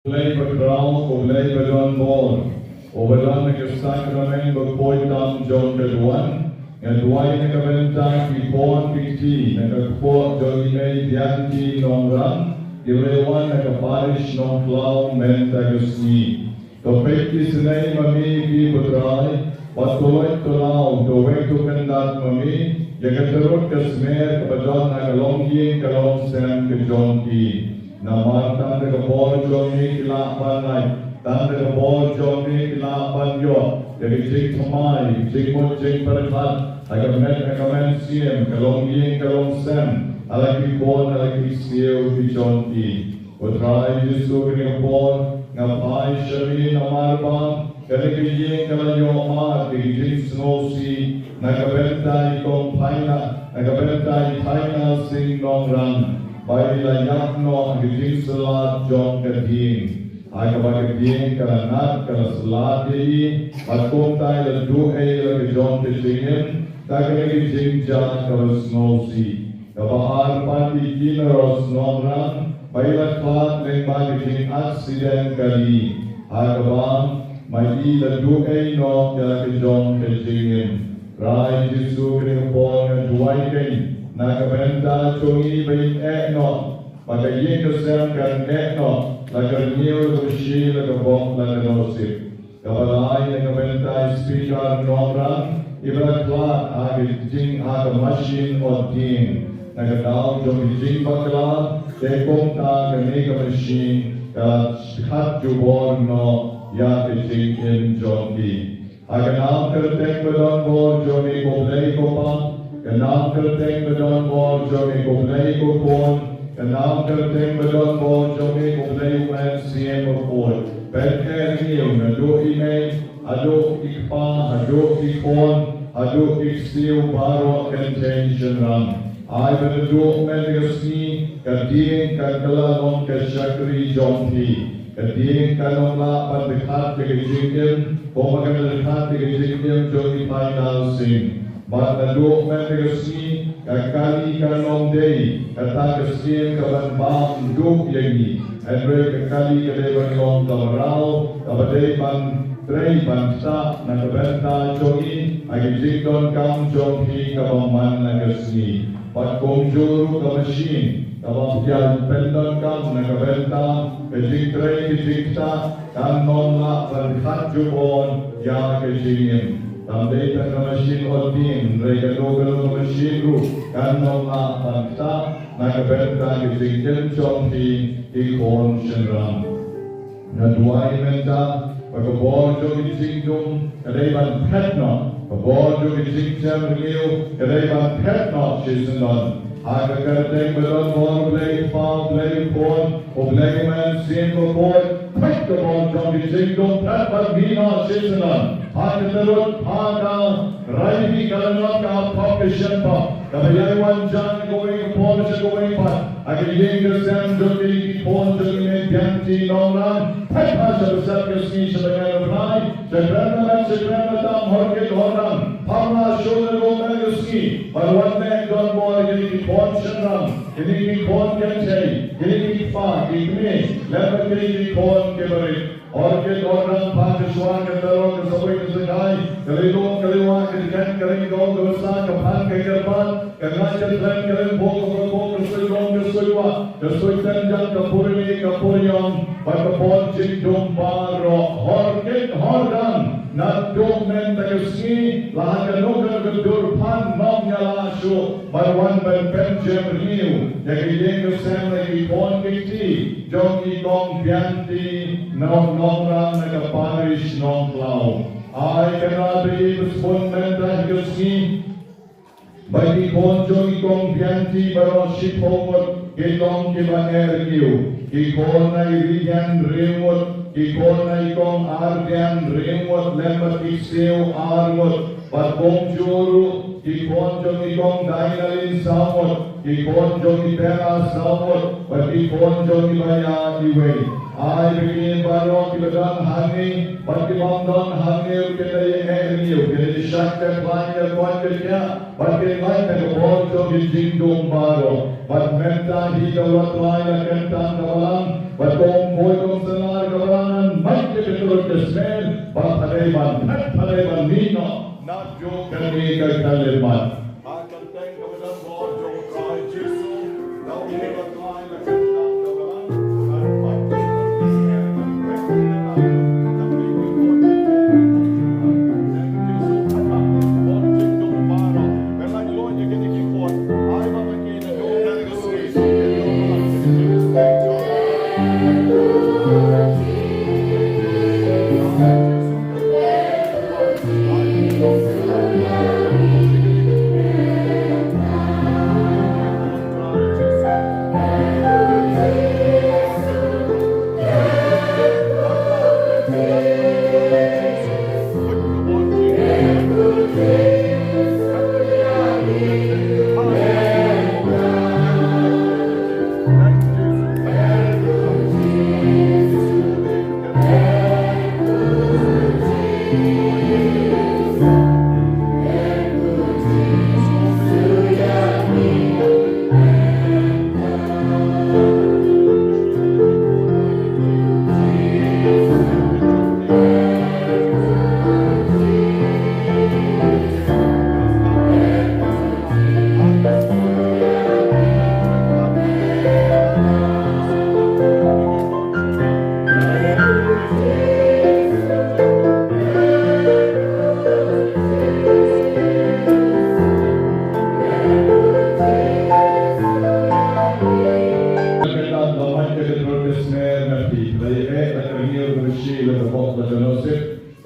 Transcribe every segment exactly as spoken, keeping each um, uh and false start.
Blei ba khraw, ko Blei ba don bor, uba don ha ka sakramen bakhuid tam jong ka duwan, nga duwai na ka bynta ki khun ki kti na ka kpoh jong i Mei Bianti Nongrang, kiba wan na ka parish Nongkhlaw mynta ka sngi. To peit ki isynei ma me ki, ko Trai, bad to loit to law, to weng to kyndat ma me ïa ka tarut ka smer kaba don ha ka longïing ka longsem ka jong ki. Namar tang da ka bor jong me ki lah ban lait, tang da ka bor jong me ki lah ban ïoh ïa ka jingthymmai, jingmut jingpyrkhat ha ka met ha ka mynsiem, ka longïing ka longsem, ha la ki khun ha la ki ksiew ki jong ki. Ko Trai Jisu, kane ka por nga phai sha me namar ba kane ka ïing ka la ïoh mad ïa ka jingsngewsih na ka bynta i Kong Phaina, na ka bynta i Phaina Sing Nongrang, ba i la ïap noh ha ka jingsyllad jong ka dieng. Ha kaba ka dieng ka la ngat, ka la syllad ïa i, bad kumta i la duh ei ïa la ka jong ka jingim da kane ka jingjia kaba sngewsih. Kaba ar pat i Kinaros Nongrang, ba i la khlad lyngba ka jingaksident kali, ha kaba ma i la duh ei noh ïa la ka jong ka jingim. Trai Jisu, kane ka por nga duwai kein na ka bynta jong i ba in eh noh, ba ka ïing ka sem kan eh noh la ka rngiew, la ka khushi, la ka bok, la ka nusip. Kaba lai na ka bynta i Speaker Nongrang, iba la khlad ha ka jing, ha ka machine ordain na ka daw jong ka jingbakla, te kumta kane ka machine ka la khat jubor noh ïa ka jingim jong ki. Ha ka nam kyrteng ba don bor jong me ko Blei ko Pa, ka nam kyrteng ba don bor jong me ko Blei ko Khun, ka nam kyrteng ba don bor jong me ko Blei u Mynsiem Bakhuid. Peit, eh, rngiew naduh i Mei haduh i Kpa, haduh i Khun, haduh i Ksiew baroh kynthei shynrang. Ai ba naduh mynta ka sngi ka dieng kan kylla long ka shakri jong phi. Ka dieng kan ym lah ban dkhat ïa ka jingim, kumba ka la dkhat ïa ka jingim jong i Phaina Sing. Bad naduh mynta ka sngi ka kali kan ym dei kata ka sien kaban bam duh ïa ngi. Hynrei ka kali ka dei ban long ka mraw kaba dei ban trei ban ktah na ka bynta jong ngi ha ka jingdonkam jong phi kaba man la ka sngi. Bad kumjuh ruh ka machine kaba pdiang pyndonkam na ka bynta ka jingtrei ka jingktah kan ym lah ban khat jubor ïa ka jingim. Kam dei tang ka machine ordain, hynrei kano kano ka machine ruh kan ym lah ban ktah na ka bynta ka jingim jong phi ki khun shynrang. Nga duwai mynta ba ka bor jong ka jingdum ka dei ban phet noh, ka bor jong ka jingjem rngiew ka dei ban phet noh shisyndon. Ha ka kyrteng ba don bor Blei Kpa, Blei Khun, U Blei U Mynsiem Bakhuid, phet ka bor jong ka jingdum, phet bad mih noh shisyndon. Ha ka tarut, ha ka rai, ka la ïoh ka pop ka shen pop. Kaba ïai wan jan kawei ka por sha kawei pat ha ka ïing ka sem jong ki khun jong i Mei Bianti Nongrang. Phet ha sha bsap ka sngi sha bnai Nongrang. Sha kren na met sha kren na tam, hor kit hor nang. Pham la shu na ruh na ka sngi ban wan leh don bor ïa ki khun shynrang, ïa ki khun kynthei, ïa ki kpa ki kmie, lem bad ïa ki khun ki barit. Hor kit hor nang, pha ka shuwa ka tyrwa ka sawei ka sangai, ka lilung ka liwa, ka dkhet ka ringkaw, ka basa ka phan ka kyrpad, ka ngat ka tren ka ringpuk ka pyrpuk, ka suiblong ka suiwah, ka suitynjang ka puriwi ka puriong, bad ka bor jingdum baroh. Hor kit hor nang, naduh mynta ka sngi la ha kano kano ka dur phan, ym ïalah shuh ban wan ban pynjem rngiew ïa ka ïing ka sem, ïa ki khun ki kti jong i Kong Bianti Nongrang na ka parish Nongkhlaw. Ai kynrad ïa i ba sbun mynta ha ka sngi ba ki khun jong i Kong Bianti baroh shiphew ngut ki long kiba eh rngiew. Ki khun na i Rian hynriew ngut, ki khun na i Kong Ardian hynriew ngut, lem bad ki Ksiew ar ngut. Bad kumjuh ruh ki khun jong i Kong Dainalin saw ngut, ki khun jong i Bella saw ngut, bad ki khun jong i Baiaid iwei. Ai ba kine baroh kiba don hangne bad ki bym don hangne ruh kin da ïa eh rngiew, kin da ïa shad ka khlaiñ ka koit ka khiah, bad kin lait na ka bor jong ki jingdum baroh. Bad mynta hi ka Blei Trai la kyntang ka balang, bad kum khuid kum synrai Kane ka khyllipmat.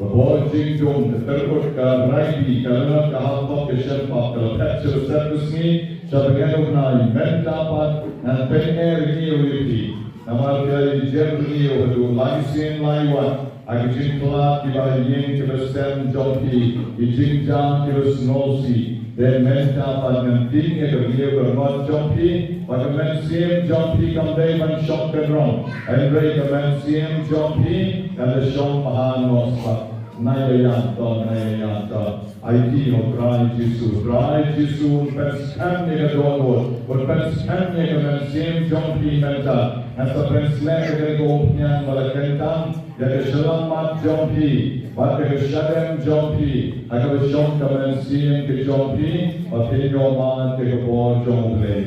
Ka bor jingdum, ka tyrkut, ka raibi, ka lanot, ka hapdeng, ka shenpap, ka la phet sha u set u sngi, sha bneng u bnai, mynta pat, ngan pyneh rngiew ïa phi. Namar phi la ïa jer rngiew haduh lai sien lai wat, ha ki jingkhlad kiba ha ïing kiba sem jong phi, ki jingjia kiba sngewsih. Te mynta pat ngan tieng ïa ka rngiew ka rngot jong phi, bad ka mynsiem jong phi kam dei ban shong kynrong. Hynrei ka mynsiem jong phi, kan da shong bha noh shuh. Nai ïa ïa to, nai ïa ïa to. Aiti ha u Trai Jisu, Trai Jisu, un pynskhem ïa ka dohnud, un pynskhem ïa ka mynsiem jong phi mynta. Ngan sa pynsleh ïa ka umphniang ba la kyntang, ïa ka shyllangmat jong phi, bad ïa ka shadem jong phi, ha kaba shong ka mynsiem ka jong phi, ba phin ïoh mad ïa ka bor jong U Blei.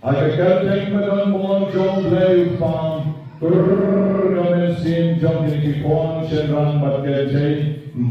Ha ka kyrteng ba don bor jong U Blei U Kpa, kurr ka mynsiem jong kine ki khun shynrang bad kynthei,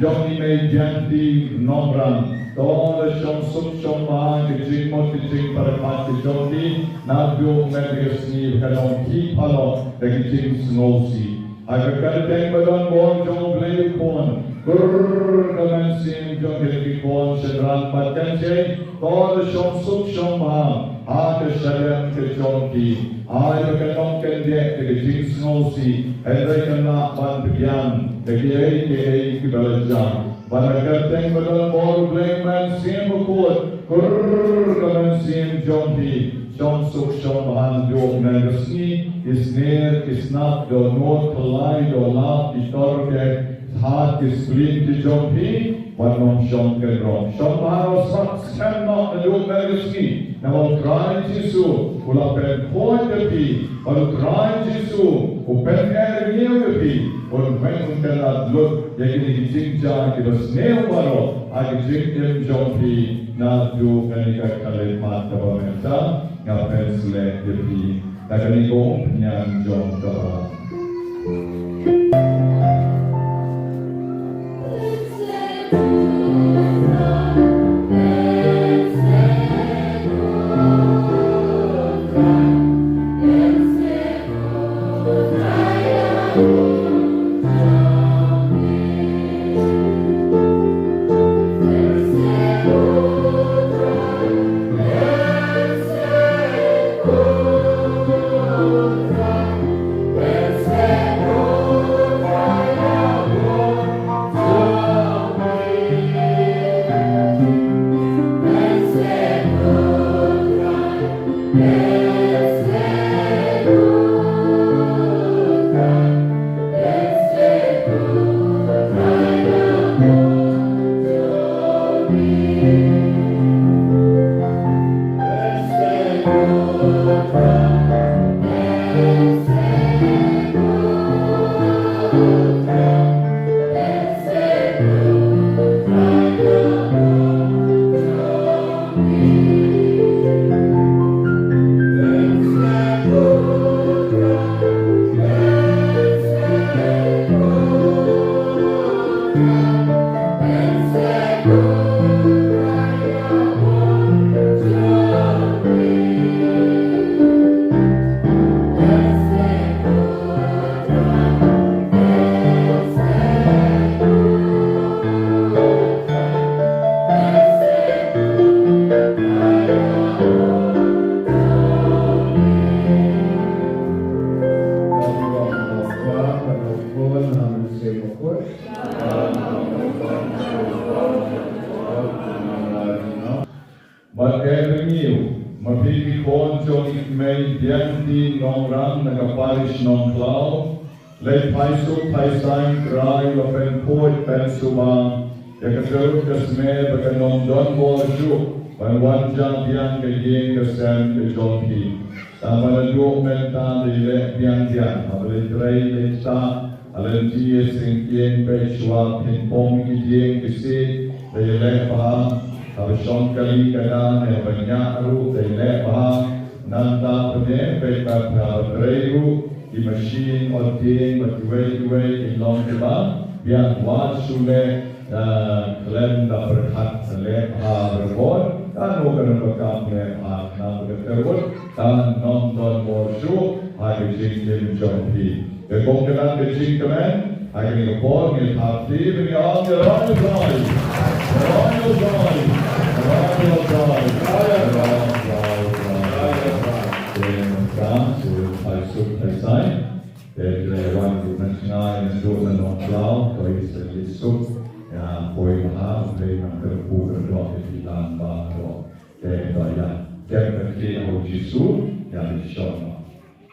jong i Mei Dianti Nongrang. To da shong suk shong bha ki jingmut ki jingpyrkhat ki jong ki, naduh mynta ka sngi ba kan ym khih palat da ki jingsngewsih. Ha ka kyrteng ba don bor jong U Blei U Khun, kurr ka mynsiem jong kine ki khun shynrang bad kynthei, to da shong suk shong bha ha ka shadem ka jong ki. Ai ba kan ym kyndit da ka jingsngewsih, hynrei kan lah ban pdiang da kiei kiei kiba la jia. Bad ha ka kyrteng ba don bor U Blei Mynsiem Bakhuid, kurr ka mynsiem jong phi, shong suk shong bha naduh mynta ka sngi, ki sner ki snap, dohnud, khlai, dohlap, ki tor, ki hat, ki spleen ki jong phi, wat nym shong kynrong. Shong bha noh shuh, skhem noh naduh mynta ka sngi, namar U Trai Jisu u la pynkhuid ïa phi, bad U Trai Jisu u pyneh rngiew ïa phi, un weng un kyndit lut ïa kine ki jingjia kiba sniew baroh ha ki jingim jong phi. Naduh kane ka khyllipmat kaba mynta, nga pynsleh ïa phi da kane ka umphniang jong ka balang. Bad eh, ma phi ki khon jong i mei Biang T Nongrang na ka parish Nongkhlaw, leit phai suk phai saiñ, trai la pynphuid pynsuba ïa ka tyrut ka smer bad ka nongdon bor shuh ban wan ja biang ka ïing ka sem ka jong phi. Tang ba naduh mynta dei leh biang biang, haba leit trei leit ktah, ha lynti ïa syngkien peit shuwa phin pom ki dieng ki siej dei leh bha, haba shong kali ka na ne haba ñiah ruh dei leh bha. Nangta pyneh peit ba haba trei ruh ki machine ot dieng bad kiwei kiwei kin long kiba biang, wat shu leh khlem da pyrkhat, leh bha barabor. Kano kano ka kam leh bha, khnang ba ka tyrut kan nongdon bor shuh ha ka jingim jong phi. Ka kong ka nang ka jingkmen ha kane ka por, ngi thap kti ba ngi ong, Ïaroh Ïa U Trai, Ïaroh Ïa U Trai, Ïaroh Ïa U Trai, Ïaroh Ïa U Trai, Ïaroh Ïa U Trai, Ïaroh Ïa U Trai. Te mynta shu phai suk phai saiñ. Te ki la wan ruh na jngai naduh na Nongkhlaw, to ïa sa ïa suk ïa poi bha, U Blei un kyrkhu kyrdoh ïa phi lang baroh. Te to ïa dem ka kti ha U Jisu, ïa i shong.